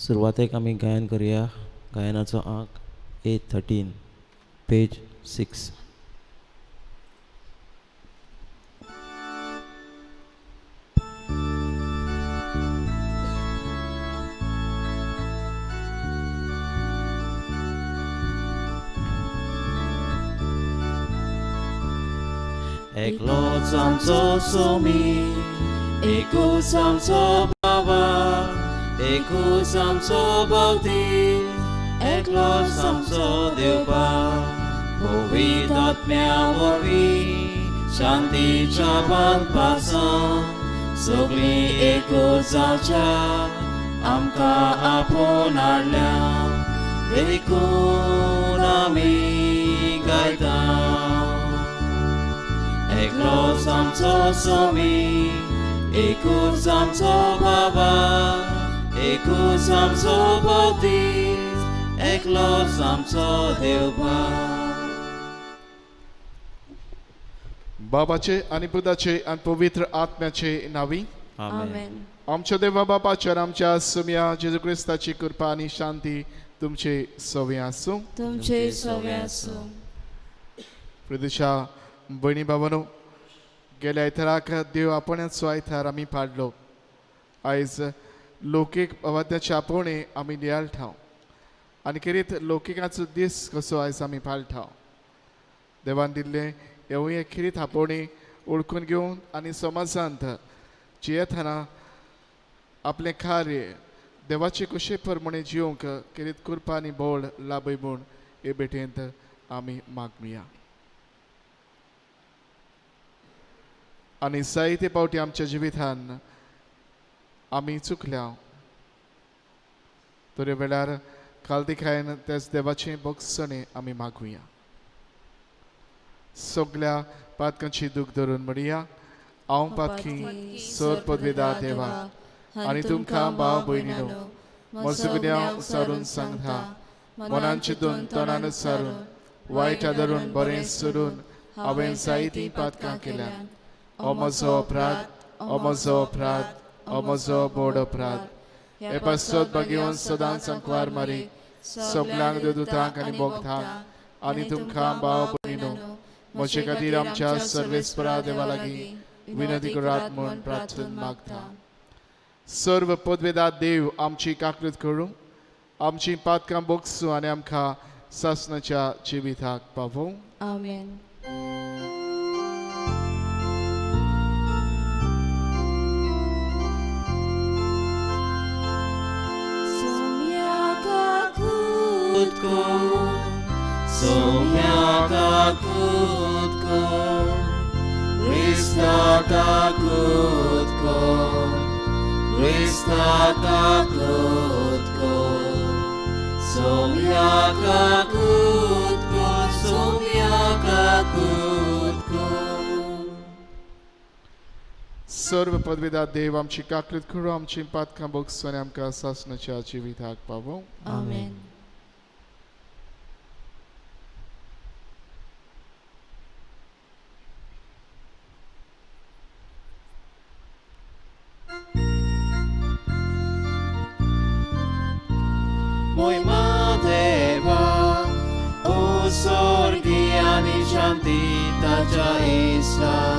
सुरवातेक आमी गायन करुया. गायनाचो आंक A13 page 6. एकलोच आमचो सोमी, एकूच आमचो बाबा, एकूच आमचो भक्ती, एकलोच आमचो देवबा. पवित्र आत्म्या वरवीं शांतीच्या बांदपासां सगळीं एकूच जावच्या आमकां आपोवन हाडल्या, देखून आमी गायता. एकलोच आमचो सोमी, एकूच आमचो बाबा, एकूच आमचो भक्ती, एकलोच आमचो देवबा. बाबाचे आनी पुताचे आनी पवित्र आत्म्याचे नावी आमेन. आमच्या देवा बापाच्या आमच्या सुम्या जेजू क्रिस्ताची कृपा आनी शांती तुमचे सवे आसूं. तुमचे सवे आसूं. प्रदेशा भयणी बाबानो, गेल्या आयताराक देव आपण्याचो आयतार आमी पाडलो. आयज लोकीक अवाद्याचे आपोवणे आमी नियाळठाव आनी खेरीत लोकिकाचो दीस कसो आयज आमी पाळठाव. देवान दिल्लें हेवूय एक खेरीत आपोवणे ओळखून घेवन आनी समाजांत जियेतना आपलें कार्य देवाचे कुशे प्रमाणे जिवंक खेरीत कृपा आनी बळ लाभय म्हूण हे भेटेंत आमी मागुया. आनी जायते पावटी आमच्या जिवितान आमी चुकल्या तरी वेळार कालदिखायन त्याच देवाचें भोगसणें आमी मागुया. सगल्या पातकांची दूख धरून म्हणया, हांव पातकी सर पदवेदा देवा आनी तुमकां भाव भयणीनो म्हजो गुन्यांव सारून सांगता, मनान चिंतून तोंडान सारून वायट धरून बरें सोडून हांवें जायतीं पातकां केल्यात. ओ म्हजो अपराध, ओ म्हजो अपराध, ओ म्हजो व्हड अपराध. हे पासत भगेवन सदांच अंकवार मारी सगल्यांक देवदूतांक आनी भोगतांक आनी तुमकां भाव भयणीनो म्हजे खातीर आमच्या सर्वेस्परा देवा लागीं विनंती करात म्हूण प्रार्थना मागता. सर्व पदवेदा देव आमची काकृत करूं, आमची पातकां भोगसूं आनी आमकां सासणाच्या जिविताक पावोवं. आमेन. Sommia kakutko, Krista kakutko, Krista kakutko, Sommia kakutko, Sommia kakutko. सर्व पदवेदा देव आमची काकृत करूं, आमची पातकां भोगसूं आनी आमकां सासणाच्या जिविताक पावोवं. आमेन.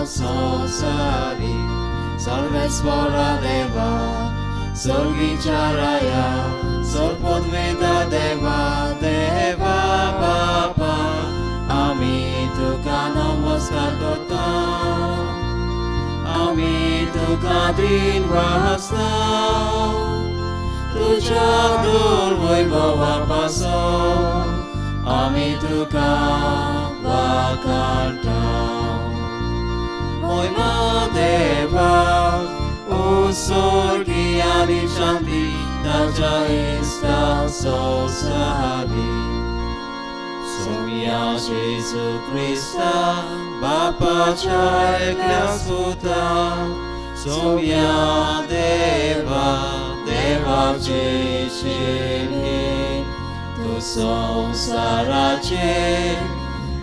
Sonsari, Sarveswara Deva, Sorgicharaya, Sorpodveda Deva, Deva Baba, Ami tuka namaskar karta, Ami tuka din vahasta, Tuja durvaibhava paso, Ami tuka vakarta. Moima Deva, Usorgiani Shanti, Taja Ista Sosari. Somia Jesu Krista, Bapa Chai Klasputa, Somia Deva, Deva Jeshini, Tu Samsarache,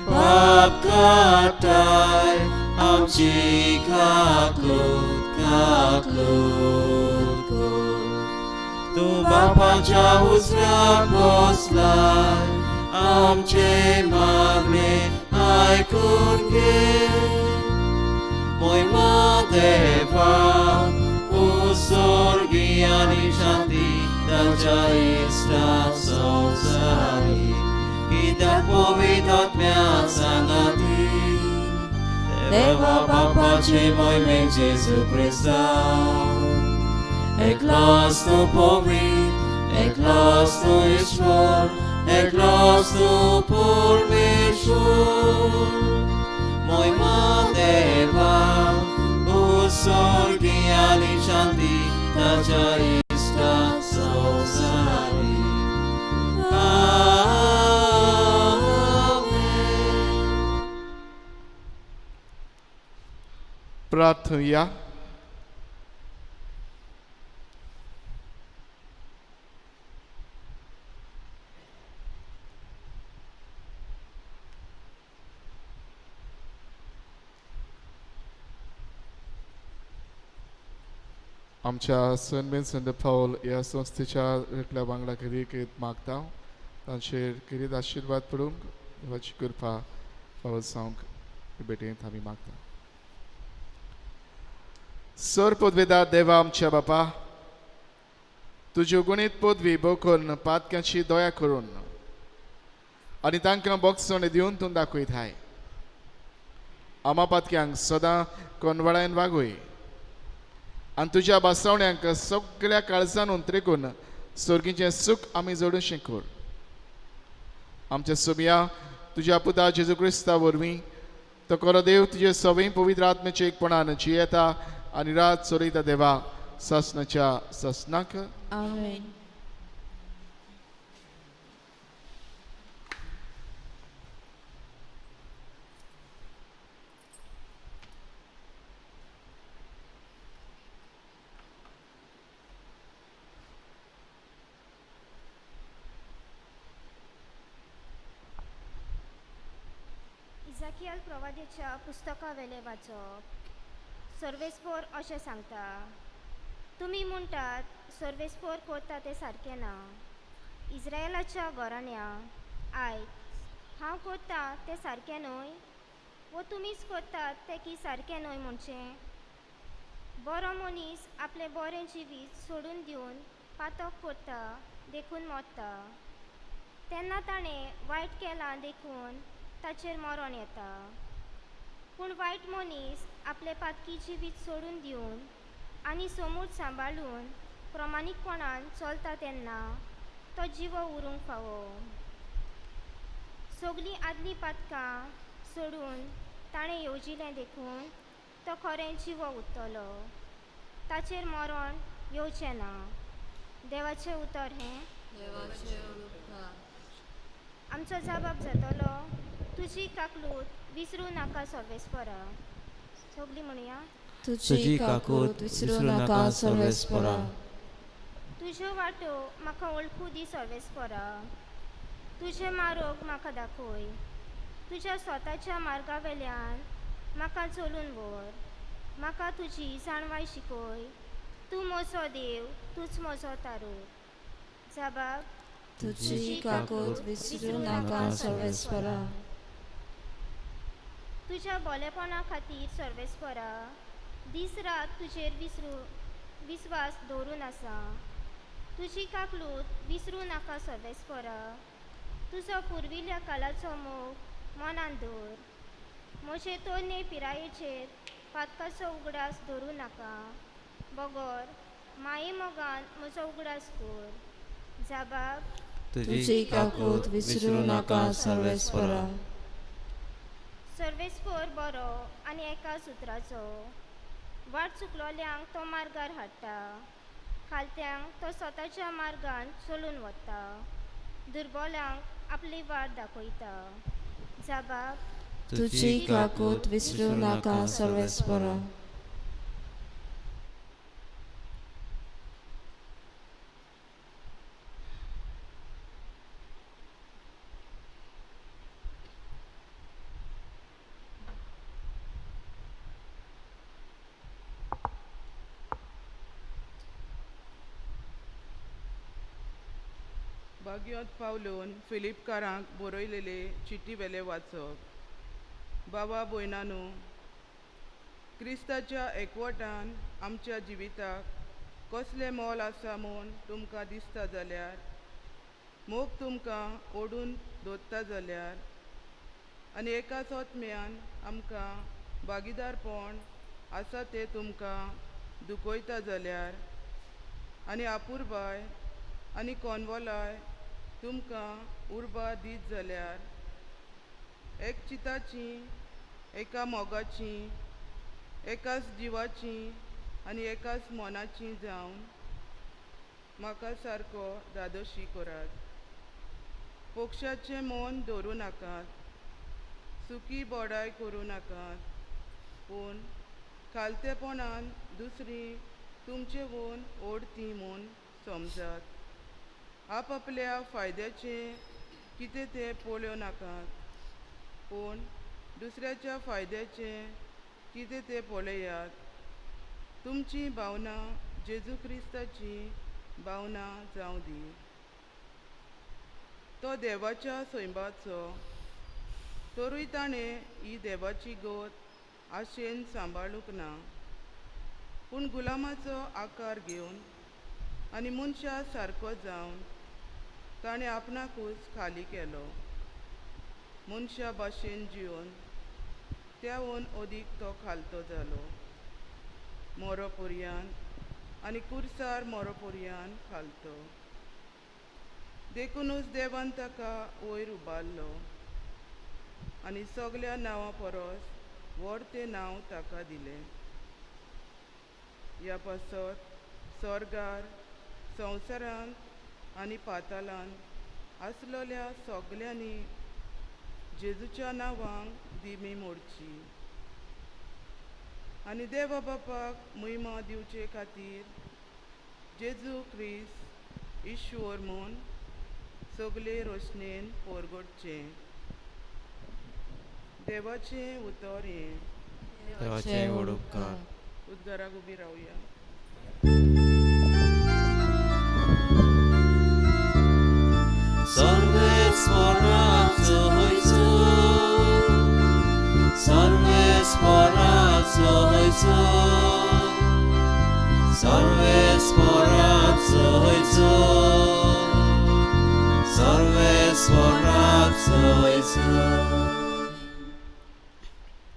Pap Katai, आमची काकूत काकूत. तूं तूं बापाच्या उजव्याक बसलाय, आमचे मागणे आयकून घे. मोयमा देवा, उसोर्गी आनी शांती ताच्या इश्टा संवसारी, कित्याक पवित्र आत्म्या सांगाती, देवा बापाचे मोहिमेक जेजू क्रिस्ता. एकलोच तूं पवित्र, एकलोच तूं ईश्वर, एकलोच तूं परमेश्वर. मोहिमा देवा, उसोर्गी आनी शांती ताच्या इश्टा संवसारी. प्रार्थुया. आमच्या सन विन्संट पावल ह्या संस्थेच्या एकल्या वांगडा खेरीत मागता, तांचेर खेरीत आशिर्वाद पडूंक देवाची कृपा फावो जावंक भेटेंत आमी मागता. सर पदवेदा देवा आमच्या बापा, तुज्यो गुणीत पदवी भोव पातक्यांची दया करून आनी तांकां बोगसण दिवन तूं दाखयताय. आमा पातक्यांक सदां कोनवाळायन वागय आनी तुज्या बासावण्यांक सगळ्या काळजान उंतरेकून सर्गीचें सूख आमी जोडूं शिकूर. आमच्या सोबिया तुज्या पुता जेजू क्रिस्ता वरवीं तो खरो देव तुजे सवय पवित्र आत्म्याचे एकपणान जियेता आनी रात चलयता देवा सासनाच्या सासनाक. आमेन. इजाकियल प्रवादेच्या पुस्तकावेलें वाचप. सर्वेस्पोर अशें सांगता, तुमी म्हणटात सर्वेस्पोर करता तें सारकें ना. इस्रायलाच्या घराण्या आयक, हांव करता तें सारकें न्हय, वो तुमीच करतात तें की सारकें न्हय म्हणचें? बरो मनीस आपलें बरें जिवीत सोडून दिवन पातक करता देखून मरता, तेन्ना ताणें वायट केलां देखून ताचेर मरण येता. पूण वायट मनीस आपलें पातकी जिवीत सोडून दिवन आनी समूज सांबाळून प्रमाणीकपणान चलता तेन्ना तो जिवो उरूंक फावो. सगलीं आदलीं पातकां सोडून ताणें येवजिलें देखून तो खरें जिवो उरतलो, ताचेर मरण येवचें ना. देवाचें उतर हें. आमचो जबाब जातलो, तुजी काकलूत विसरूं नाका सर्वेस्परा. सगलीं म्हणया, तुजी काकूत विसरूं नाका सर्वेस्परा. तुज्यो वाटो म्हाका वळखू दी सर्वेस्परा, तुजें मार्ग म्हाका दाखय. तुज्या स्वताच्या मार्गा वेल्यान म्हाका चलून व्हर, म्हाका तुजी जाणवाय शिकय. तूं म्हजो देव, तूंच म्हजो तारो. जबाब, तुजी काकूत विसरूं नाका सर्वेस्परा. तुज्या बोलेपणा खातीर सर्वेस्परा दीस रात तुजेर विस्वास दवरून आसा. तुजी काकलूत विसरूं नाका सर्वेस्परा. तुजो पुर्विल्ल्या कालाचो मोग मनान दवर. म्हजे तरणे पिरायेचेर पातकाचो उगडास धरूं नाका, बगर माये मोगान म्हजो उगडास कर. जबाब, तुजी काकूत विसरूं नाका सर्वेस्परा. सर्वेस्पोर बरो आनी एका सुत्राचो, वाट चुकलोल्यांक तो मार्गार हाडटा, खालत्यांक तो स्वताच्या मार्गान चलून वता, दुर्बोल्यांक आपली वाट दाखयता. जबाब, तुजी काकूत विसरूं नाका सर्वेस्परा. भाग्योत पावलून फिलिपकारांक बरयलेले चिटी वेले वाचप. बाबा भयणानो, क्रिस्ताच्या एकवटान आमच्या जिविताक कसलें मोल आसा म्हूण तुमकां दिसता जाल्यार, मोग तुमकां ओडून दवरता जाल्यार आनी एका सोतम्यान आमकां भागीदारपण आसा तें तुमकां दुखयता जाल्यार आनी आपुरबाय आनी कोनवोलाय तुमकां उर्बा दीत जाल्यार, एक चिताची, एका मोगाची, एकाच जिवाची आनी एकाच मनाची जावन म्हाका सारको धादोशी करात. पक्षाचें मन दवरूं नाकात, सुकी बोडाय करूं नाकात, पूण खालतेपणान दुसरी तुमचे वोन ओडती म्हूण समजात. आपआपल्या फायद्याचें कितें तें पळोवं नाकात, पूण दुसऱ्याच्या फायद्याचें कितें तें पळयात. तुमची भावना जेजू क्रिस्ताची भावना जावं दी. तो देवाच्या सैमाचो तरूय ताणें ही देवाची गत आशेन सांबाळूंक ना, पूण गुलामाचो आकार घेवन आनी मनशा सारको जावन ताणें आपणाकूच खाली केलो. मनशा भाशेन जिवन त्याहून अदीक तो खालतो जालो. मोरोपुर्यान आनी कुर्सार मोरोपुर्यान खालतो. देखुनूच देवान ताका वयर उबारलो आनी सगल्या नांवां परस व्हड तें नांव ताका दिलें. ह्या पासत स्वर्गार, संवसारांत आनी पातालांत आसलेल्या सगल्यांनी जेजूच्या नांवांक दिमी मोडची आनी देवा बापाक महिमा दिवचे खातीर जेजू क्रिस्त ईश्वर म्हूण सगळे रोशणेन परगटचें. देवाचें उतर हें. देवाचें व्हड उपकार. उद्गाराक उबी रावया. सर्वेस्पराचो हैसो, सर्वेस्पराचो हैसो, सर्वेस्पराचो हैसो, सर्वेस्पराचो हैसो.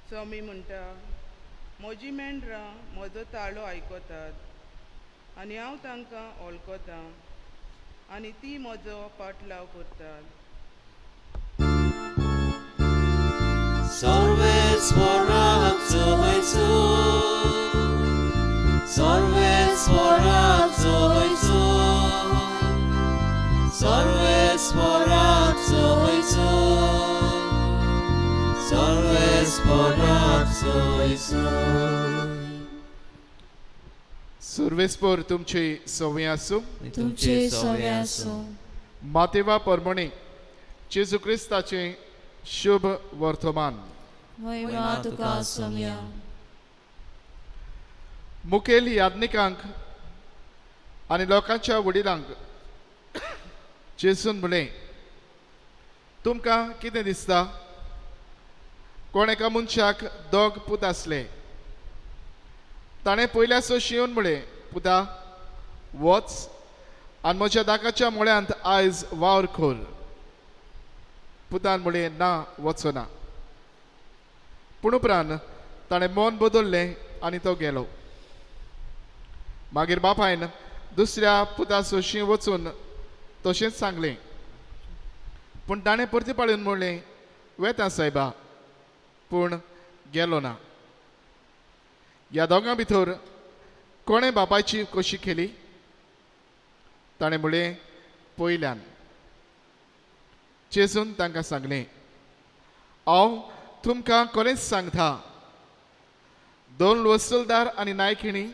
स्वामी म्हणटा, म्हजी मेंढरां म्हजो ताळो आयकतात आनी हांव तांकां वळखतां आनी ती म्हजो पाटलाव करतात. सर्वेस्पराचो हैसो, सर्वेस्पराचो हैसो, सर्वेस्पराचो हैसो, सर्वेस्पराचो हैसो. सर्वेस्पर तुमचे सवे आसूं. तुमचे सवे आसूं. मातेवा परमणे जेजू क्रिस्ताचें शुभ वर्तमान. महिमा तुका सोम्या. मुखेल याज्ञिकांक आनी लोकांच्या वडिलांक जेजून म्हणलें, तुमकां कितें दिसता? कोण एका मनशाक दोग पूत आसले. ताणें पयल्या सोशी येवन म्हणलें, पुता वच आनी म्हज्या दाकाच्या मुळ्यांत आयज वावर कर. पुतान म्हणलें, ना, वचो ना. पूण उपरांत ताणें मन बदललें आनी तो गेलो. मागीर बापायन दुसऱ्या पुता सोशी वचून तशेंच सांगलें. पूण ताणें परती पाळून म्हणलें, वेता सायबा, पूण गेलो ना. ह्या दोगां भितर कोणें बापायची कशी केली? ताणें म्हणलें, पयल्यान. जेजून तांकां सांगलें, हांव तुमकां खरेंच सांगता, दोन वसुलदार आनी नायकिणी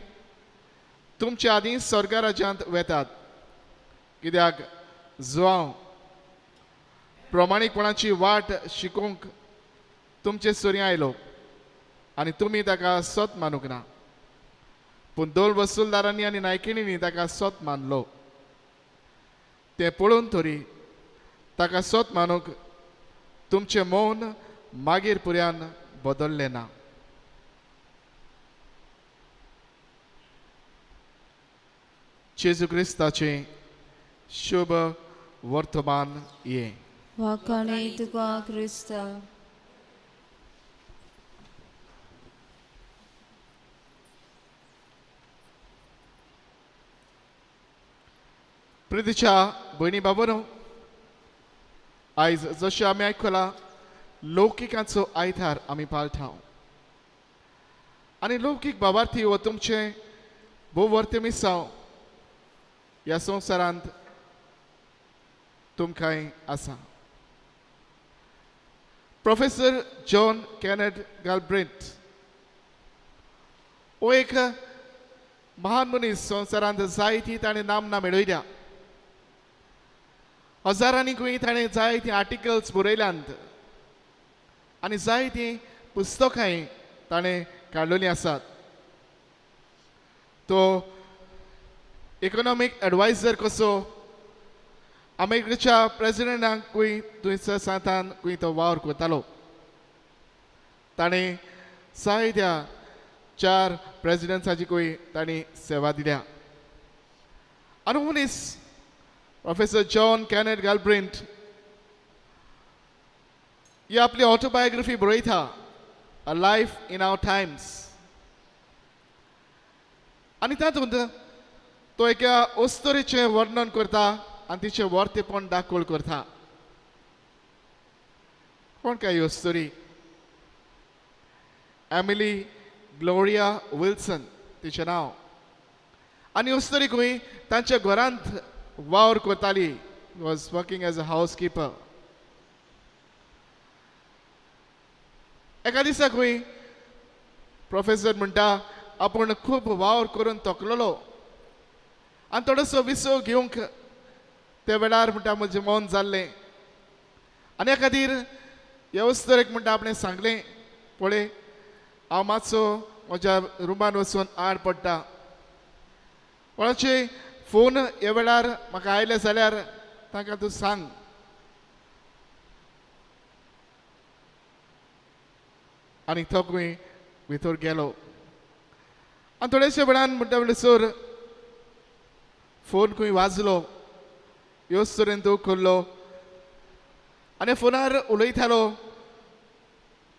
तुमच्या आदीं स्वर्गा राज्यांत वेतात. कित्याक जुआंव प्रमाणीकपणाची वाट शिकोवंक तुमचे सुरी आयलो आनी तुमी ताका सत मानूंक ना, पूण दोन वसुलदारांनी आनी नायकिणींनी ताका सत मानलो. तें पळोवन तरी ताका सोत मानूंक तुमचें मौन मागीर पुर्यान बदल्लें ना. जेजू क्रिस्ताचें शुभ वर्तमान हें. वाखाणी तुका क्रिस्ता. प्रितीच्या भयणी बाबांनो, आयज जशें आमी आयकलां लौकिकांचो आयतार आमी पाळटा आनी लौकीक बाबार्थी हो तुमचें भोव वर्ते मिसांव ह्या संवसारांत तुमकांय आसा. प्रोफेसर जॉन कॅनेट गालब्रेट हो एक महान मनीस, संवसारांत जायती ताणें नामना मेळयल्या. हजारांनी खंय ताणें जायतीं आर्टिकल्स बरयल्यांत आनी जायतीं पुस्तकांय ताणें काडलेलीं आसात. तो इकॉनॉमीक एडवायजर कसो अमेरिकेच्या प्रेजिडेंटाकूय थंयसर सांतान खंय तो वावर करतालो. ताणें जायत्या 4 प्रेजिडेंट्साची ताणें सेवा दिल्या. आनी मनीस प्रोफेसर जॉन कॅनेट गालब्रेंट ही आपली ऑटोबायोग्राफी बरयता, a life in our times. आनी तातूंत तो एका अस्तुरेचें वर्णन करता आनी तिचें वर्तेपण दाखोल करता. कोण काय ही अस्तुरी? एमिली ग्लोरिया विल्सन तिचें नांव. आनी अस्तुरी खंय तांच्या घरांत वावर करताली, was working as a housekeeper. एका दिसा खंय प्रोफेसर म्हणटा आपूण खूब वावर करून थकलेलो आनी थोडोसो विसव घेवंक त्या वेळार म्हणटा म्हजें मन जाल्लें. आनी ह्या खातीर ह्या अस्तुरेक म्हणटा आपणें सांगलें, पळय हांव मातसो म्हज्या रुमान वचून आड पडटा, कोणाचे फोन ह्या वेळार म्हाका आयले जाल्यार तांकां तूं सांग. आनी तो खंय भितर गेलो आनी थोडेशे वेळान म्हणटा म्हणसर फोन खंय वाजलो. ह्यो अस्तुरेन तो उखल्लो आनी फोनार उलयतालो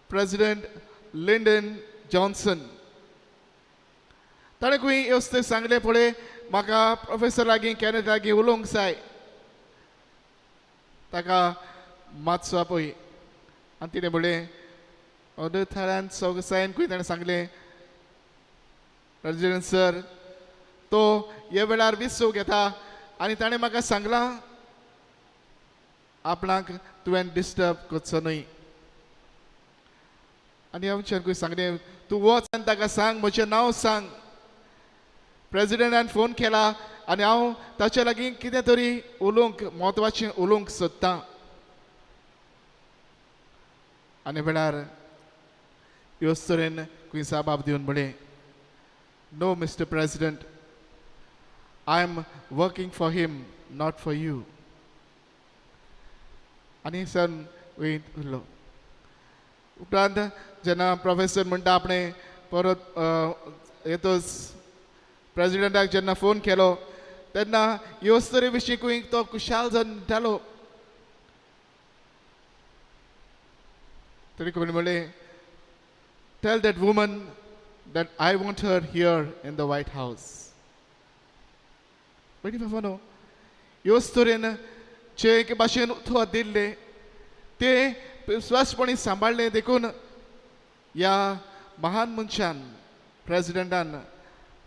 प्रेजिडेंट लिंडन जॉन्सन. ताणें खंय अस्तुरेक सांगलें, पळय म्हाका प्रोफेसर लागीं कॅनेट लागीं उलोवंक जाय, ताका मातसो आपय. आनी तिणें म्हणलें अदर सगळ्यान खंय ताणें सांगलें, प्रेजिडेंट सर तो ह्या वेळार विसव घेता आनी ताणें म्हाका सांगलां आपणाक तुवें डिस्टर्ब करचो न्हय. आनी ह्या मनशान खंय सांगलें, तूं वच आनी ताका सांग म्हजें नांव सांग, प्रेजिडेंटान फोन केला आनी हांव ताचे लागीं कितें तरी उलोवंक म्हत्वाचें उलोवंक सोदतां. आनी वेळार ह्यो अस्तुरेन खंय जाबाब दिवन म्हणलें, no mister president, I am working for him, not for you. आनी सर वयर उरलो. उपरांत जेन्ना प्रोफेसर म्हणटा आपणें परत येतच प्रेजिडेंटाक जेन्ना फोन केलो तेन्ना ह्यो अस्तुरे विशीं खंय तो खुशाल जावन म्हणटालो. तरी कोणी म्हणलें, tell that woman that I want her here in the White House. भयणी बाबांनो, ह्यो अस्तुरेन जे एके भाशेन उतर दिल्लें तें विस्वासपणी सांबाळ्ळें, देखून ह्या महान मनशान प्रेजिडेंटान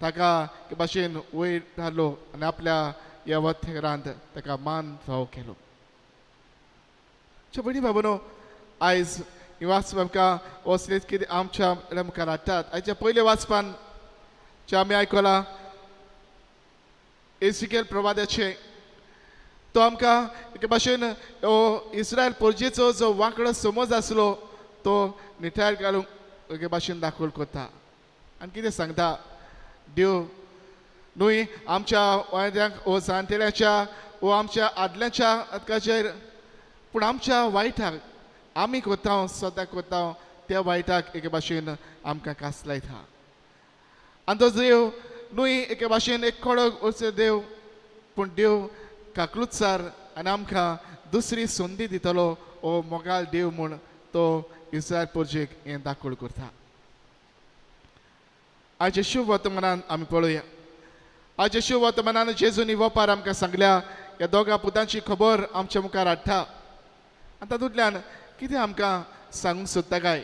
ताका एके भाशेन वयर धाडलो आनी आपल्या ह्या वथेरांत ताका मान फावो केलो. भयणी बाबांनो, आयज ही वाचप आमकां असलेच कितें आमच्या मुखार हाडटात. आयच्या पयल्या वाचपान जें आमी आयकलां एसिकेल प्रवादाचें, तो आमकां एके भाशेन इस्रायल परजेचो जो वांकडो समज आसलो तो निठार घालूंक एके भाशेन दाखोल करता आनी कितें सांगता, देव न्हय आमच्या वांट्यांक वो जाणटेल्याच्या वो आमच्या आदल्याच्या हक्काचेर पूण आमच्या वायटाक आमी कोता सदां कोता त्या वायटाक एके भाशेन आमकां कासलायता. आनी तो देव न्हय एके भाशेन एक कडक असो देव, पूण देव काकलुतसार आनी आमकां दुसरी संदी दितलो ओ मोगाळ देव म्हूण तो इस्रायल परजेक हें दाखोवण करता. आयचे शुभ वर्तमानान आमी पळोवया. आयचे शुभ वर्तमानान जेजूनी वपार आमकां सांगल्या ह्या दोगा पुतांची खबर आमच्या मुखार हाडटा आनी तातूंतल्यान कितें आमकां सांगूंक सोदता काय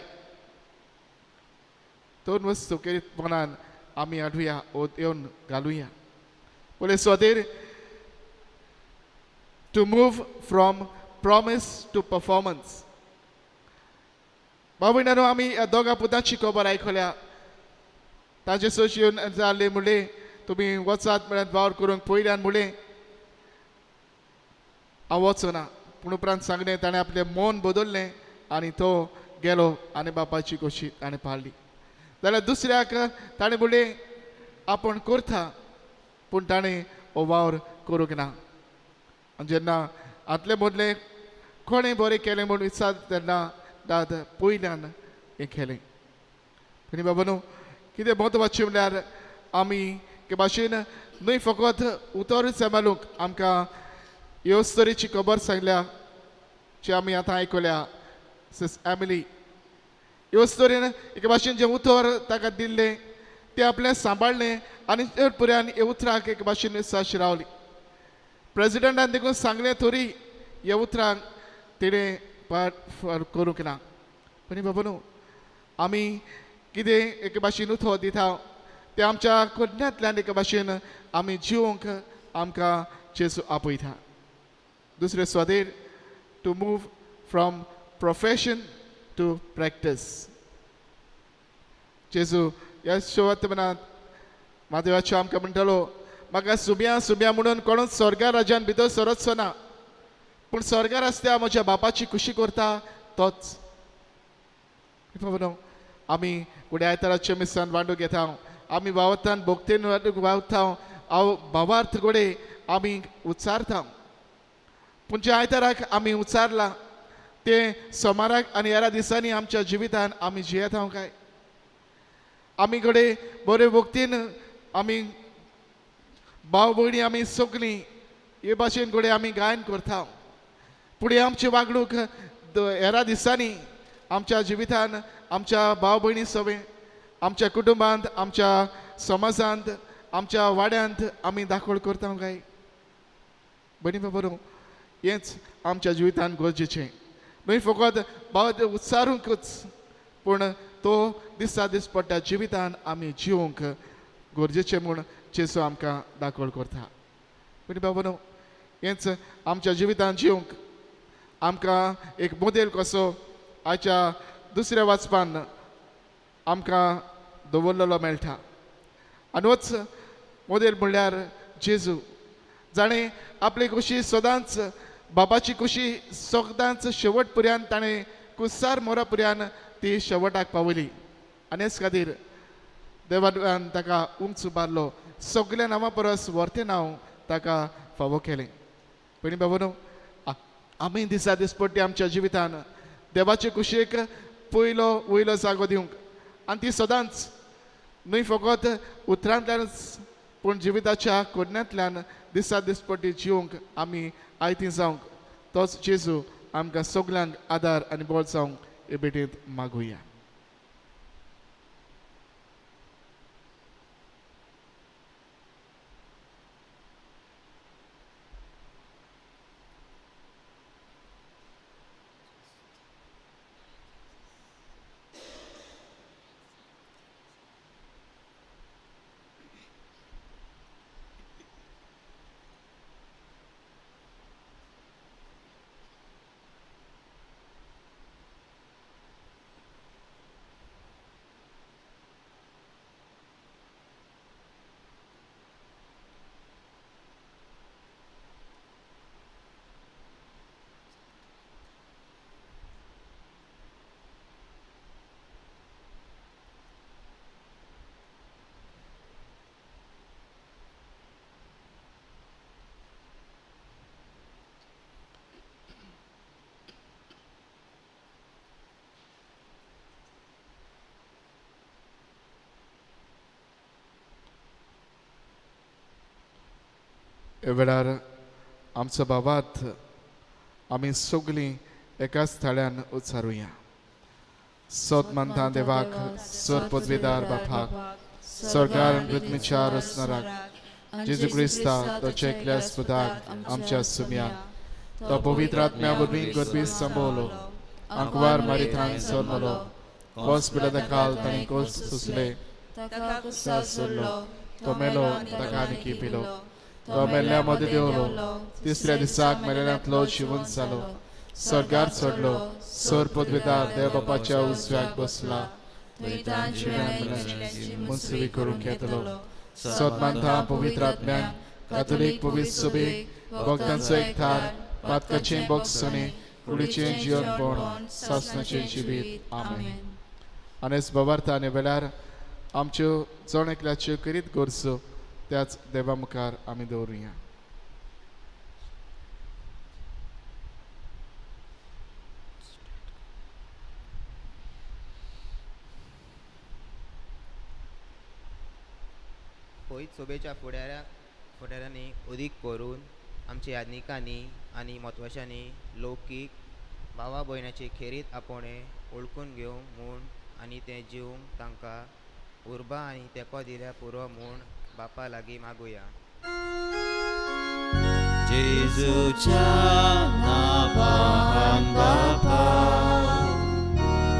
दोन वस्तू खेरीतपणान आमी हाडुया ओ येवन घालुया. पयले सुवातेर to move from promise to performance. भाव भयणांनो, आमी ह्या दोगा पुतांची खबर आयकल्या. तांचे सोशी येवन जाले म्हणलें तुमी वचात म्हळ्यार वावर करूंक पयल्यान म्हणलें हांव वचना, पूण उपरांत सांगलें ताणें आपलें मन बदललें आनी तो गेलो आनी बापायची खोशी ताणें पाळ्ळी. जाल्यार दुसऱ्याक ताणें म्हणलें आपूण करता, पूण ताणें हो वावर करूंक ना. आनी जेन्ना आतलें मदलें कोणें बरें केलें म्हूण विचार तेन्ना दाद पयल्यान हें केलें. आनी बाबा न्हू कितें म्हत्वाचें म्हणल्यार आमी के भाशेन न्हय फकत उतरूच सांबाळूंक आमकां ह्यो स्तोरीची खबर सांगल्या जी आमी आतां आयकल्या सिस एमिली. ह्यो स्तोरीन एके भाशेन जें उतर ताका दिल्लें तें आपलें सांबाळ्ळें आनी चड पुऱ्यान ह्या उतराक एके भाशेन विश्वास रावली. प्रेजिडेंटान देखून सांगलें तरी ह्या उतरांक तिणें पाठ करूंक ना. पण बाबा न्हू आमी कितें एके भाशेन उतर दिता तें आमच्या कोडण्यांतल्यान एके भाशेन आमी जिवंक आमकां जेजू आपयता. दुसरे सुवातेर to move from profession to practice. जेजू ह्या सुवातेपणांत म्हादेवाच्यो आमकां म्हणटालो म्हाका सुब्या सुब्या म्हणून कोणूच स्वर्गा राज्यान भितर सरचो ना, पूण स्वर्गार आसता म्हज्या बापाची खुशी करता तोच. आमी फुडें आयताराच्या मिसान वांटूंक घेता, आमी वावतान भोक्तेन वावता, हांव भावार्थ घडये आमी उच्चारता, पूण जे आयताराक आमी उच्चारला तें सोमाराक आनी हेरा दिसांनी आमच्या जिवितान आमी जियेता काय? आमी घडये बरे भक्तीन आमी भाव भयणी आमी सगळीं हे भाशेन घडये आमी गायन करता, पूण ही आमची वागणूक हेरा दिसांनी आमच्या जिवितान आमच्या भाव भयणी सगळें आमच्या कुटुंबांत आमच्या समाजांत आमच्या वाड्यांत आमी दाखोवण करता काय? भयणी बाबा हेंच आमच्या जिवितान गरजेचें न्हय फकत भाव उत्सारूंकच, पूण तो दिसा दीस पडटा जिवितान आमी जिवंक गरजेचें म्हूण जेजू आमकां दाखोवण करता. भयणी बाबा हेंच आमच्या जिवितान जिवंक आमकां एक मोदेल कसो आयच्या दुसऱ्या वाचपान आमकां दवरलेलो मेळटा. आनी होच मोदेल म्हणल्यार जेजू जाणें आपली खुशी सदांच बाबाची खुशी सदांच शेवट पर्यंत ताणें कुसार मोरा पर्यंत ती शेवटाक पावयली आनी हेच खातीर देवान ताका उंच उबारलो, सगल्या नांवा परस व्हरतें नांव ताका फावो केलें. पयलीं बाबा न्हू आमी दिसा दिसपट्टी आमच्या जिवितान देवाचे कुशेक पयलो वयलो जागो दिवंक आनी ती सदांच न्हय फकत उतरांतल्यानच पूण जिविताच्या कोडण्यांतल्यान दिसा दिसपट्टी जिवंक आमी आयती जावंक तोच जेजू आमकां सगल्यांक आदार आनी बळ जावंक हे भेटेंत मागुया. वेळार आमचो बाबात आमी सगळीं एकाच थळ्यान उच्चारुया. सोत मानता देवाक, सर पदवीदार बापाक, सरकार पृथ्वीच्या रचणाराक, जेजू क्रिस्ता तो एकल्या पुताक आमच्या सुम्याक, तो पवित्र आत्म्या वरवीं गर्भी संभवलो, आंकवार मारिथान सरमलो, कोस पिलादा काल ताणें कोस सोंसले, सोडलो, तो मेलो, ताका आनी पिलो, तो मेल्ल्या मदें देंवलो, तिसऱ्या दिसाक मेलेल्यांतलो जिवंत जालो, स्वर्गार चडलो, सर पदवीदार देव बापाच्या उजव्याक बसला, मुंसवी करूंक येतलो. सत मानता पवित्र आत्म्याक, कातोलीक पवित्र सभेक, भक्तांचो एकठार, पातकाचें बोगसणें, कुडीचें जिवनपण, सासणाचें जिवीत. आमेन. आनी बाबार्थ आनी वेळार आमच्यो जण एकल्याच्यो करीत गरजो त्याच देवा मुखार आमी दवरुया. पयत सोबेच्या फुडाऱ्यांनी अदीक करून आमच्या याज्ञिकांनी आनी म्हत्वाच्यांनी लौकीक भावा भयणाचे खेरीत आपोवणें वळखून घेवंक म्हूण आनी तें जिवंक तांकां उर्बा आनी तेंको दिल्या पुरो म्हूण बापा लागीं मागुया. जेजूच्या नांवान बापा,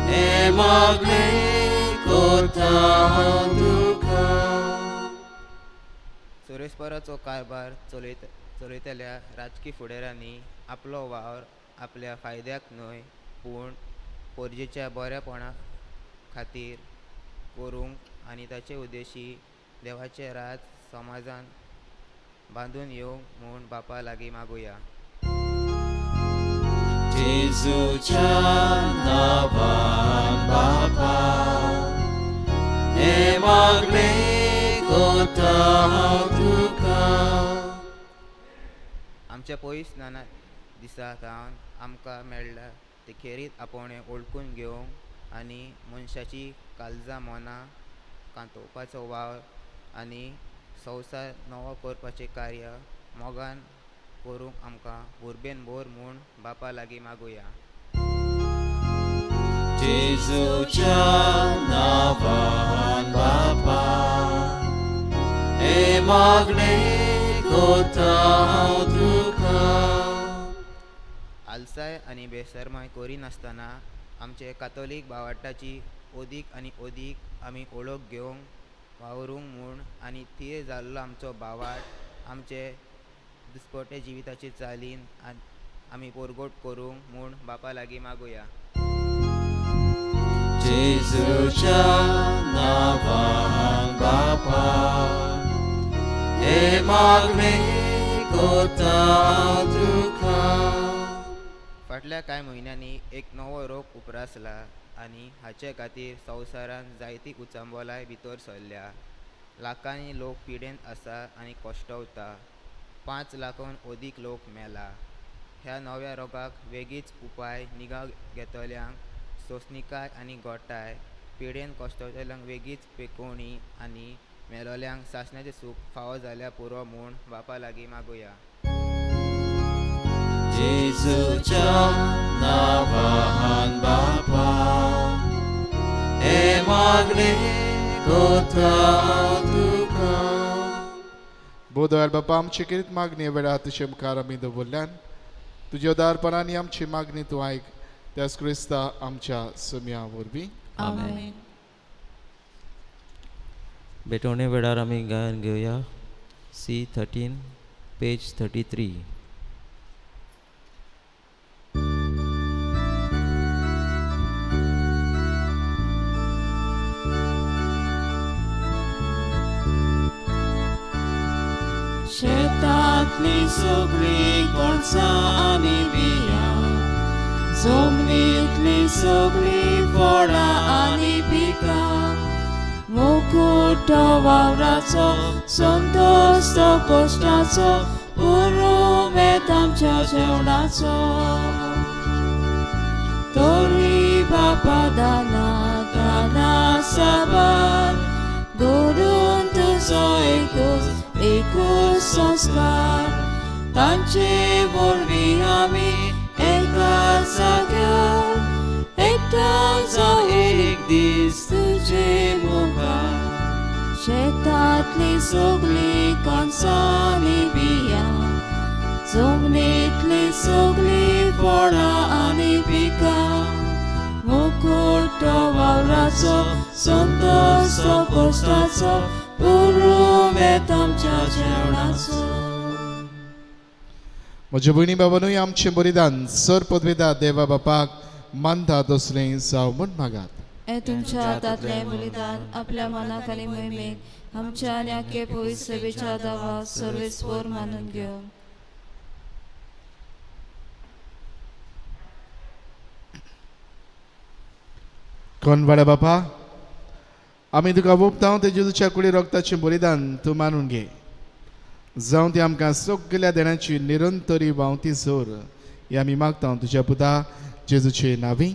हें मागणें कोता हांव तुका. सुरेस्पराचो कारभार चलयतल्या राजकी फुडाऱ्यांनी आपलो वावर आपल्या फायद्याक न्हय पूण पोरजेच्या बऱ्यापणा खातीर करूंक आनी ताचे उद्देशी देवाचें राज समाजान बांदून येवंक म्हूण बापा लागीं मागुया. जेजूच्या नांवान बापा, हें मागणें कोता हांव तुका. आमच्या पयस नाना दिसा सावन आमकां मेळ्ळा ते खेरीत आपोवणें वळखून घेवंक आनी मनशाची काळजां मनां कांतोवपाचो वावर आनी संवसार नवो करपाचें कार्य मोगान करूंक आमकां उर्बेन भर म्हूण बापा लागीं मागुया. जेजूच्या नांवान बापा, हें मागणें कोता हांव तुका. आलसाय आनी बेसरमाय करिनासतना आमचे कातोलीक भावार्ताची अदीक आनी अदीक आमी वळख घेवंक वावरूंक म्हूण आनी थीर जाल्लो आमचो भावार्थ आमचे दिसपट्टे जिविताचे चालीन आमी परगट करूंक म्हूण बापा लागीं मागुया. जेजूच्या नांवान बापा, हें मागणें कोता हांव तुका. फाटल्या कांय म्हयन्यांनी एक नवो रोग उप्रासला आनी हाचे खातीर संवसारांत जायती उचांबळाय भितर सरल्या. लाखांनी लोक पिडेंत आसा आनी कश्टवता. 5 लाखांहून अदीक लोक मेला. ह्या नव्या रोगाक वेगींच उपाय निगा घेतल्यांक सोंसणीकाय आनी घोटाय, पिडेन कश्टवतल्यांक वेगींच पेकोवणी आनी मेलोल्यांक सासणाचें सूख फावो जाल्यार पुरो म्हूण बापा लागीं मागुया. जेजूच्या नांवान बापा, हें मागणें कोता हांव तुका. बोदयाळ बापा, आमची खेरीत मागणी वेळार तुजे मुखार आमी दवरल्यान तुज्या उदारपणान आमची मागणी तूं आयक, त्याच क्रिस्ता आमच्या सुम्या वरवीं. आमेन. भेटवणे वेळार आमी गायन घेवया. C13 page 33. शेतांतली सगळीं कणसां आनी बियां, जमनींतली सगळीं फळां आनी पिकां, मुकुट वावराचो संतोष तो कश्टाचो, पुरुमेत आमच्या जेवणाचो. तरी बापा दाना दाना साबार, घडून तुजो एकूच एकूच संस्कार. तांचे वरवीं आमी एका जाग्यार एकठांय जावन एक दीस तुजे मुखार. शेतांतली सगळीं कणसां आनी बियां, जमनींतलीं सगळीं फळां आनी पिकां, मुकुट तो वावराचो, संतोश तो कश्टाचो, पुरुमेंत आमच्या जेवणाचो. म्हज्या भयणी बाबानूय आमचें बलिदान सर पदवेदा देवा बापाक मानता तसलें जावं म्हूण मागात. हें तुमच्या हातांतलें बलिदान आपल्या मनाक आनी मोहिमेक आमच्या आनी आख्खे पवित्र सेवेच्या दावा सर्वेस्पोर मानून घेवं. कोणवाड्या बापा, आमी तुका ओंपता ते जेजूच्या कुडी रक्ताचें बलिदान तूं मानून घे. जावं ती आमकां सगल्या देण्याची निरंतरी व्हांवती जोर ही आमी मागता तुज्या पुता जेजूचे नांवी.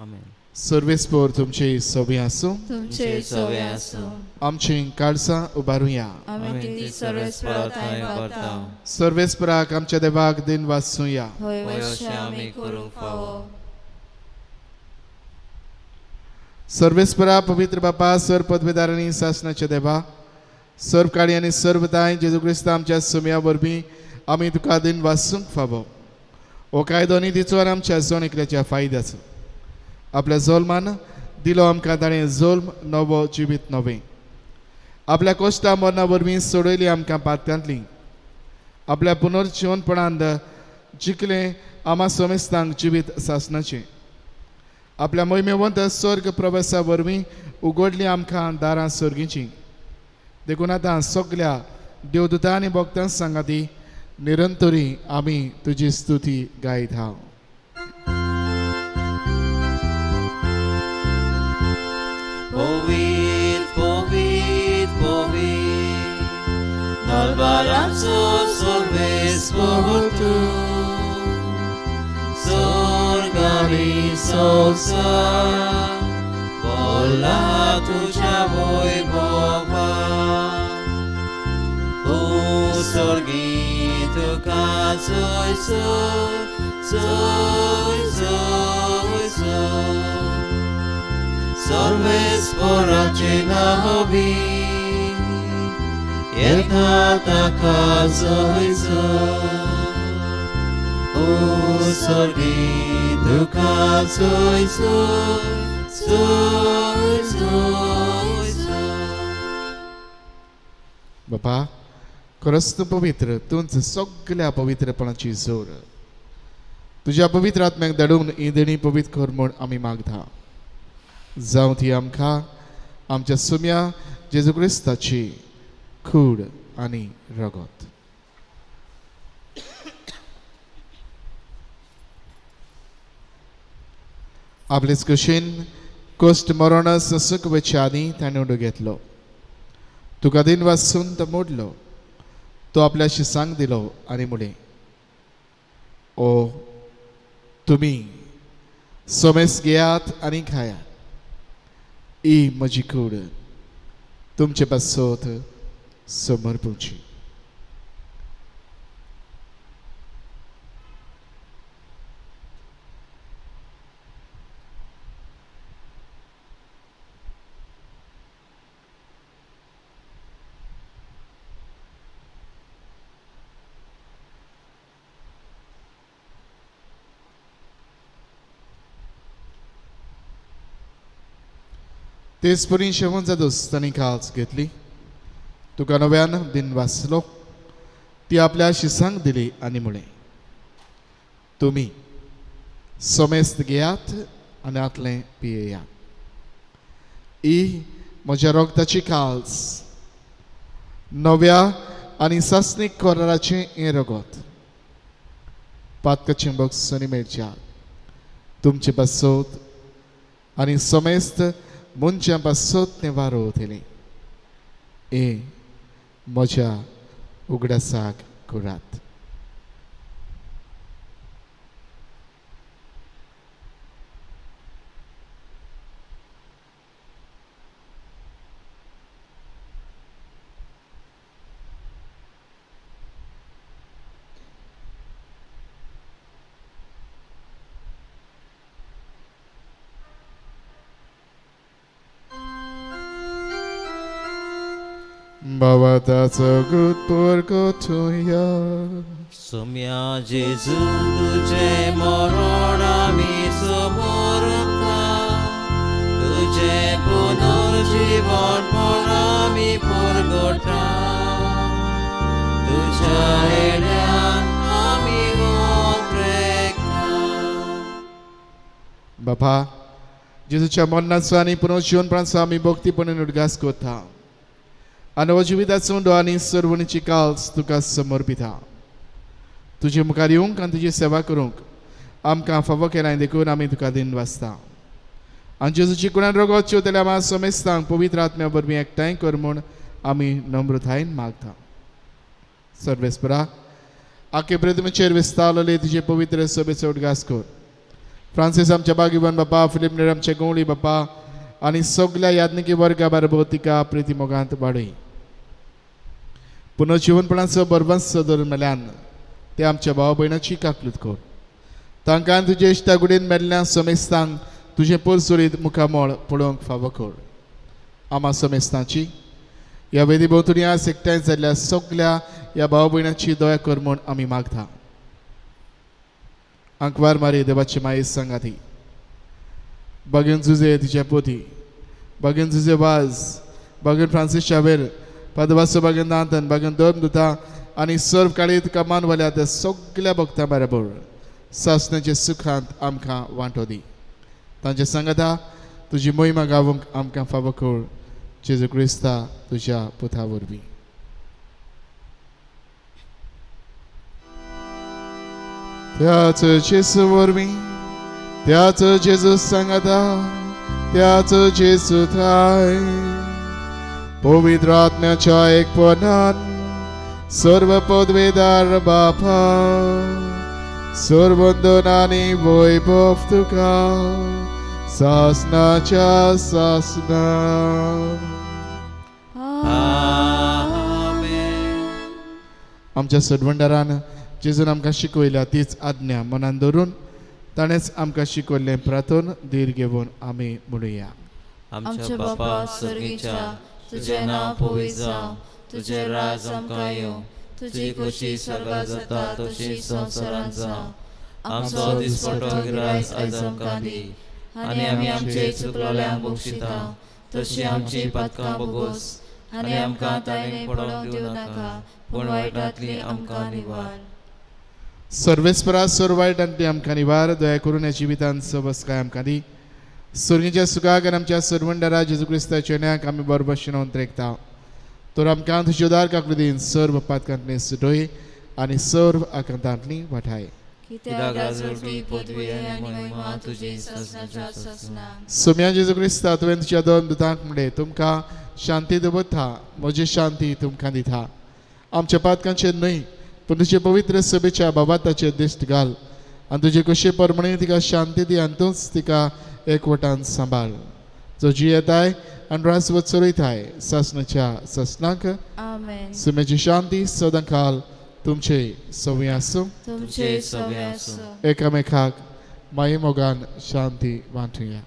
आमेन. सर्वेस्पोर तुमचे सवे आसूं. तुमचे सवे आसूं. आमची काळसां उबारुया. आमी ती सर्वेस्परा थंय करता. सर्वेस्पराक आमच्या देवाक दिन वाचुया. हय अशें आमी करूंक फावो. सर्वेस्परा पवित्र बापा, सर पदवेदार आनी सासणाच्या देवा, सर्व काळी आनी सर्व दाय जेजू क्रिस्त आमच्या सुम्या वरवीं आमी तुका दिन वाचूंक फावो. हो कायदो आनी तिचो आनी आमच्या जण एकल्याच्या फायद्याचो. आपल्या जोल्मान दिलो आमकां ताणें जोल्म नवो जिवीत नवें. आपल्या कश्टा मरणा वरवीं सोडयली आमकां पातकांतली. आपल्या पुनर्जिवनपणान जिखलें आमा समेस्तांक जिवीत सासणाचें. आपल्या मोहिमेवंत स्वर्ग प्रवेशा वरवीं उगडली आमकां दारां सर्गीचीं. देखून आतां सगल्या देवदूतां आनी भक्तां सांगाती निरंतरी आमी तुजी स्तुती गायत हांव. पवित्र पवित्र पवित्र दरबाराचो सर्वेस्पोर तूं, स्वर्ग आनी संवसार भरला तुज्या वैभवान. ओ स्वर्गी तुका जय जय जय जय जय, सर्वेस्पराचे नांवी येता ताका जय जय. ओ स्वर्गी तुका जय जय जय जय जय. बापा, खरंच तूं पवित्र, तूंच सगल्या पवित्रपणाची जोर. तुज्या पवित्र आत्म्याक धाडून ही देणी पवित्र कर म्हूण आमी मागता. जावं ती आमकां आमच्या सुम्या जेजू क्रिस्ताची कूड आनी रगत. आपलेच कशेन कश्ट मरण ससूंक वचचे आदीं ताणें उडो घेतलो. तुका दिन वाचून तो मोडलो. तो आपल्या शिसांक दिलो आनी म्हणलें, ओ तुमी समेस घेयात आनी खायात. ही म्हजी कूड तुमचे पासत समर्पूची. तेच परी शेवण जादूस तांणी काल्स घेतली. तुका नव्यान दिन वाचलो. ती आपल्या शिसांक दिली आनी म्हणलें, तुमी समेस्त घेयात आनी आतलें पियेयात. ही म्हज्या रगताची काल्स, नव्या आनी सासणीक कराराचें हें रगत. पातकाचें बक्षणी मेळच्या तुमचे पासत आनी समेस्त मनशां पासत तें वारो वतलें. हें म्हज्या उगडासाक करात. बाबाताचो गुटपोर गोठुया. सोम्या जेजू तुझे मरण आमी समोरता, तुझे पुनर्जीवन पण आमी परगटा, तुझ्या येण्यान आमी ओत्रेकता. बाबा जेजूच्या मरणाचो आनी पुनर्जीवनपणाचो आमी भक्तीपणान उडगास करता आनी हो जिविताचो उंडो आनी सर्वणीची काल्स तुका समर्पिता. तुजे मुखार येवंक आनी तुजी सेवा करूंक आमकां फावो केलाय देखून आमी तुका दिन वाचता. आनी जेजूची कुणान रगत चिवतल्या आमकां समेस्तांक पवित्र आत्म्या वरवीं एकठांय कर म्हूण आमी नम्रतायेन मागता. सर्वेस्परा आखे पृथ्वीचेर विस्तारलेले तुजे पवित्र सभेचो उडगास कर. फ्रांसीस आमच्या बागिवन बापा, फिलीप नेर आमचे गवळी बापा आनी सगल्या याज्ञिकी वर्गा बारबो तिका प्रिती मोगांत वाडय. पुनर्जीवनपणाचो बरवंस धरून मेल्यान ते आमच्या भाव भयणाची काकलूत कर. तांकां तुजे इश्टा गुडीन मेल्ल्या समेस्तांक तुजें पोरसुरीत मुखामळ पळोवंक फावो कर. आमा समेस्तांची ह्या वेदी भोंवतणी आज एकठांय जाल्ल्या सगल्या ह्या भाव भयणाची दया कर म्हूण आमी मागता. आंकवार मारी देवाची माई सांगाती, बागेन जुजे तिच्या पोती, बागेन जुजे वाज, बागेन फ्रांसीस शावेर, पादवासो बागेन दांतन, बागेन दोन दुता आनी सर्व काळी तुका मानवल्या त्या सगल्या भक्तां बरोबर सासण्याच्या सुखांत आमकां वांटो दी. तांचे सांगता तुजी मोहिमा गावंक आमकां फावो कर. जेजू क्रिस्ता तुज्या पुता वरवीं. त्याच जेजू वरवीं, त्याच जेजू सांगता, त्याच जेजू थाय पवित्र आत्म्याच्या एकपणान सर्व पदवेदार बापा सर्वंदन आनी वैभव तुका सासनाच्या सासना. आमच्या सडवंडारान जेजून आमकां शिकयल्या तीच आज्ञा मनान धरून ताणेंच आमकां शिकयल्लें प्रार्थन धीर घेवन आमी म्हणुया. आमच्या बापा स्वर्गीच्या, तुझें नांव पवित्र जावं, तुझें राज आमकां येवं, तुजी खोशी स्वर्गांत जाता तशी संवसारांत जावं. आमचो दिसपटो गिरायस आयज आमकां दी आनी आमी आमचे चुकलोल्यांक बक्षिता तशी आमची पातकां बोगोस आनी आमकां ताणें पडोवंक दिवं नाका पूण वायटांतली आमकां निवार. सर्वेस्परा सर्व वायटांतली आमकां निवार. दया करून ह्या जिवितांत सबसकाय आमकां दी. स्वर्गीच्या सुखाक आनी आमच्या सर्वंडरा जेजू क्रिस्ताच्या न्याक आमी बरोबर शिनोवन त्रेकता. तर आमकां तुज्यो दार काकलुदीन सर्व पातकांतली सुटय आनी सर्व आकांतांतली वाठाय. सोम्या जेजू क्रिस्ता तुवें तुज्या दोन दुतांक म्हणलें तुमकां शांती दवरता, म्हजी शांती तुमकां दिता. आमच्या पातकांचेर न्हय पूण तुजे पवित्र सभेच्या बाबाताचेर दिश्ट घाल आनी तुजे कशे प्रमाणे तिका शांती दी आनी तूंच तिका एकवटान सांबाळ. जो जियेताय आनी रासवत चलयताय सासनाच्या सासनाक. सुम्याची शांती सदां काल तुमचे सवय आसूं. तुमचे सवय आसूं. एकामेकाक माये मोगान शांती वांटुया.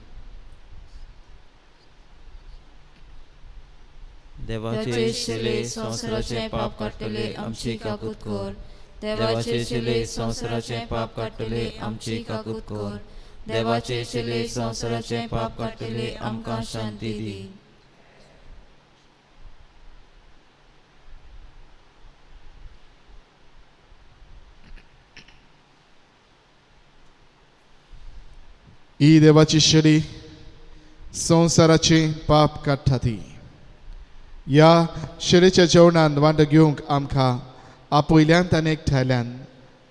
देवाचे शिले संवसाराचें पाप काडटले आमची काकूत कर. देवाचे शिले संवसाराचें पाप काडटले आमची काकूत कर. देवाचे शिले संवसाराचें पाप काडटले आमकां शांती दी. ही देवाची शेली संवसाराचें पाप काडटा ती. ह्या शेलेच्या जेवणान वांटो घेवंक आमकां आपयल्यान आनी एकठांयल्यान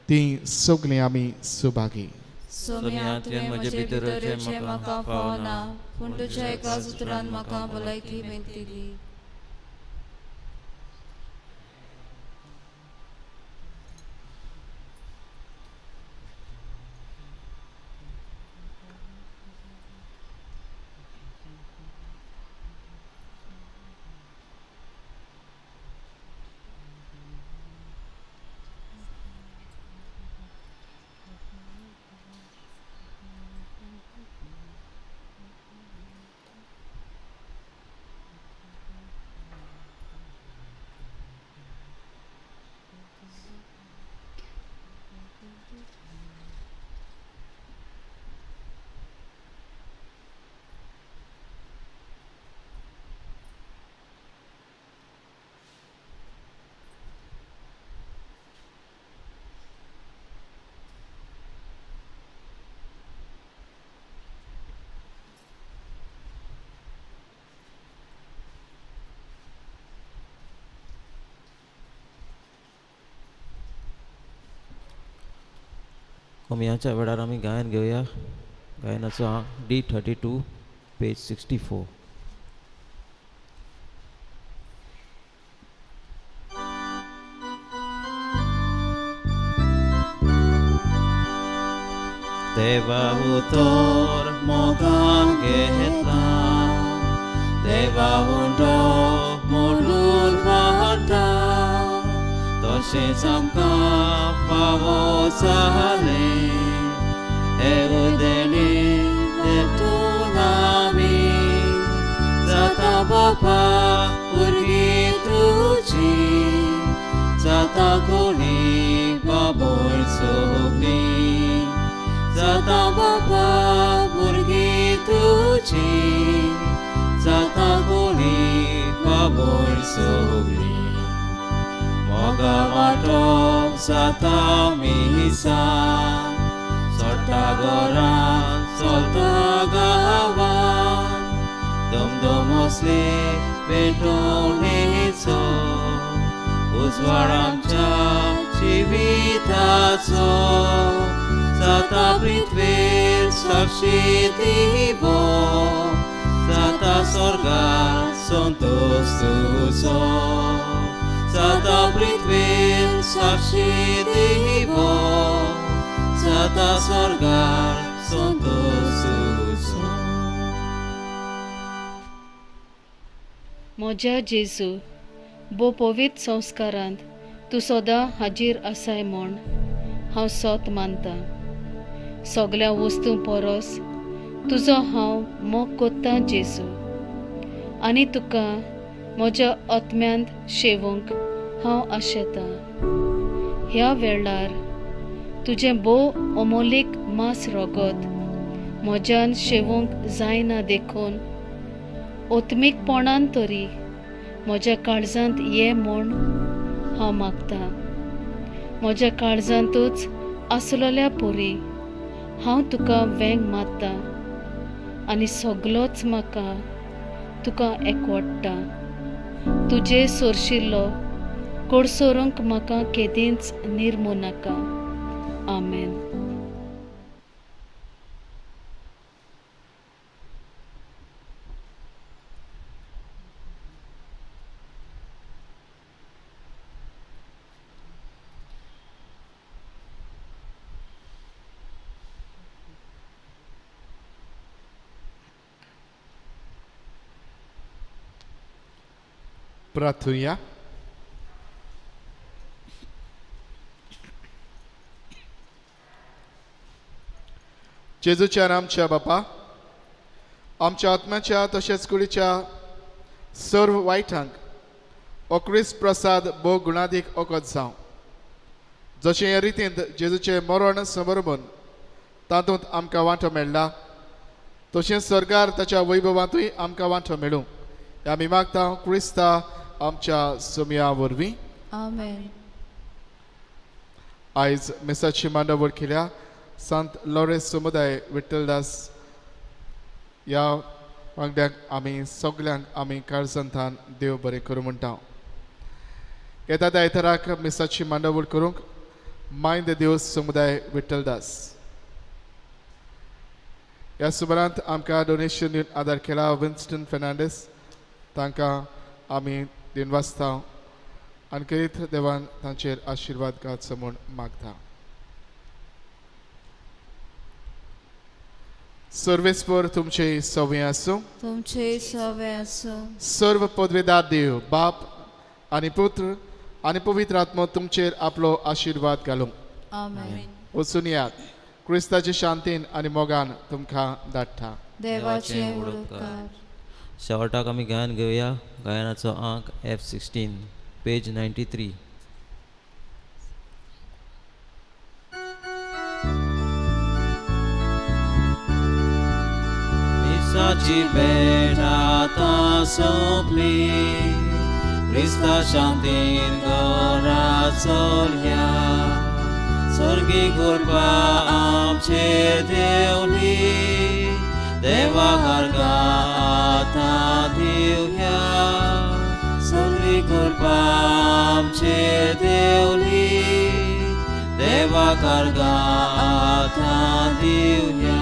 तीं सगळीं आमी सुभागी. सोम्या तुवें म्हजे भितर येवचें म्हाका फावना पूण तुज्या एका उतरान म्हाका भलायकी मेळटली. कोमयाच्या वेळार आमी गायन घेवया. गायनाचो आंक D32 page 64. देवा उतर मोगान घेतला, देवा उंडो मोडून वाडटा, तशेंच आमकां फावो जालें हे उदेणे देखून आमी जाता बापा भुरगीं तुजी, जाता कोणी बाबय सगळीं, जाता बापा भुरगीं तुजी, जाता कोणी बाबय सगळीं. मोगा वांटप जाता मिसां, सोडटा घरां चलता गांवां, दमदम असले पेटोवणेचो उजवाड आमच्या जिविताचो, जाता पृथ्वेर साक्षी दिवो, जाता स्वर्गार संतोष तुजो, जाता पृथ्वेर साक्षी दिवो, जाता स्वर्गार संतोष तुजो. म्हज्या जेजू, भोव पवित्र संस्कारांत तूं सदां हाजीर आसाय म्हूण हांव सत मानता. सगळ्या वस्तूं परस तुजो हांव मोग कोत्तां जेजू, आनी तुका म्हज्या आत्म्यांत शेवूंक हांव आशेतां. ह्या वेळार तुजें भोव अमोलीक मांस रगत म्हज्यान शेवूंक जायना देखून आत्मीकपणान तरी म्हज्या काळजांत ये म्हूण हांव मागतां. म्हज्या काळजांतूच आसलेल्या पुरी हांव तुका वेंग मारता आनी सगलोच म्हाका तुका एकवडटा. तुजे सोरशिल्लो कोडसोरूंक म्हाका केदींच निर्मू नाका. आमेन. प्रार्थुया. जेजूच्या आमच्या बापा, आमच्या आत्म्याच्या तशेंच कुडीच्या सर्व वायटांक ओक्रीस प्रसाद भोव गुणादीक ओकत जावं, जशें हे रितींत जेजूचें मरण समर्पण तातूंत आमकां वांटो मेळ्ळा, तशेंच सरकार ताच्या वैभवांतूय आमकां वांटो मेळूं. आमी मागता क्रिस्ता आमच्या सोमया वरवीं. आमेन. आयज मिसाची मांडावळ केल्या संत लॉरेन्स समुदाय विठ्ठलदास ह्या वांगड्यांक आमी सगल्यांक आमी काळसंतान देव बरें करूं म्हणटा. येता त्या आयताराक मिसाची मांडावळ करूंक मायंद देव समुदाय विठ्ठलदास ह्या सुमारांत आमकां डोनेशन दिवन आदार केला विन्स्टन फेर्नांडीस, तांकां आमी दिनवासता आनी करीत देवान तांचेर आशिर्वाद घालचो म्हूण मागता. सर्वेस्पर तुमचे सवे आसूं, तुमचे सवे आसूं. सर्व पदवेदार देव बाप आनी पुत्र आनी पवित्र आत्मो तुमचेर आपलो आशिर्वाद घालूं. आमेन. वचून यात, क्रिस्ताचे शांतीन आनी मोगान तुमकां धाडटा. देवाचे उपकार. शेवटाक आमी गायन घेवया. गायनाचो आंक F16 page 93. मिसाची भेट आतां सोंपली, क्रिस्ता शांतीन घरा चलया, स्वर्गी कृपा आमचेर देवली, देवा कार्गा आतां दिवया, स्वर्गी कृपा आमचेर देवली, देवा कार्गा आतां दिवया.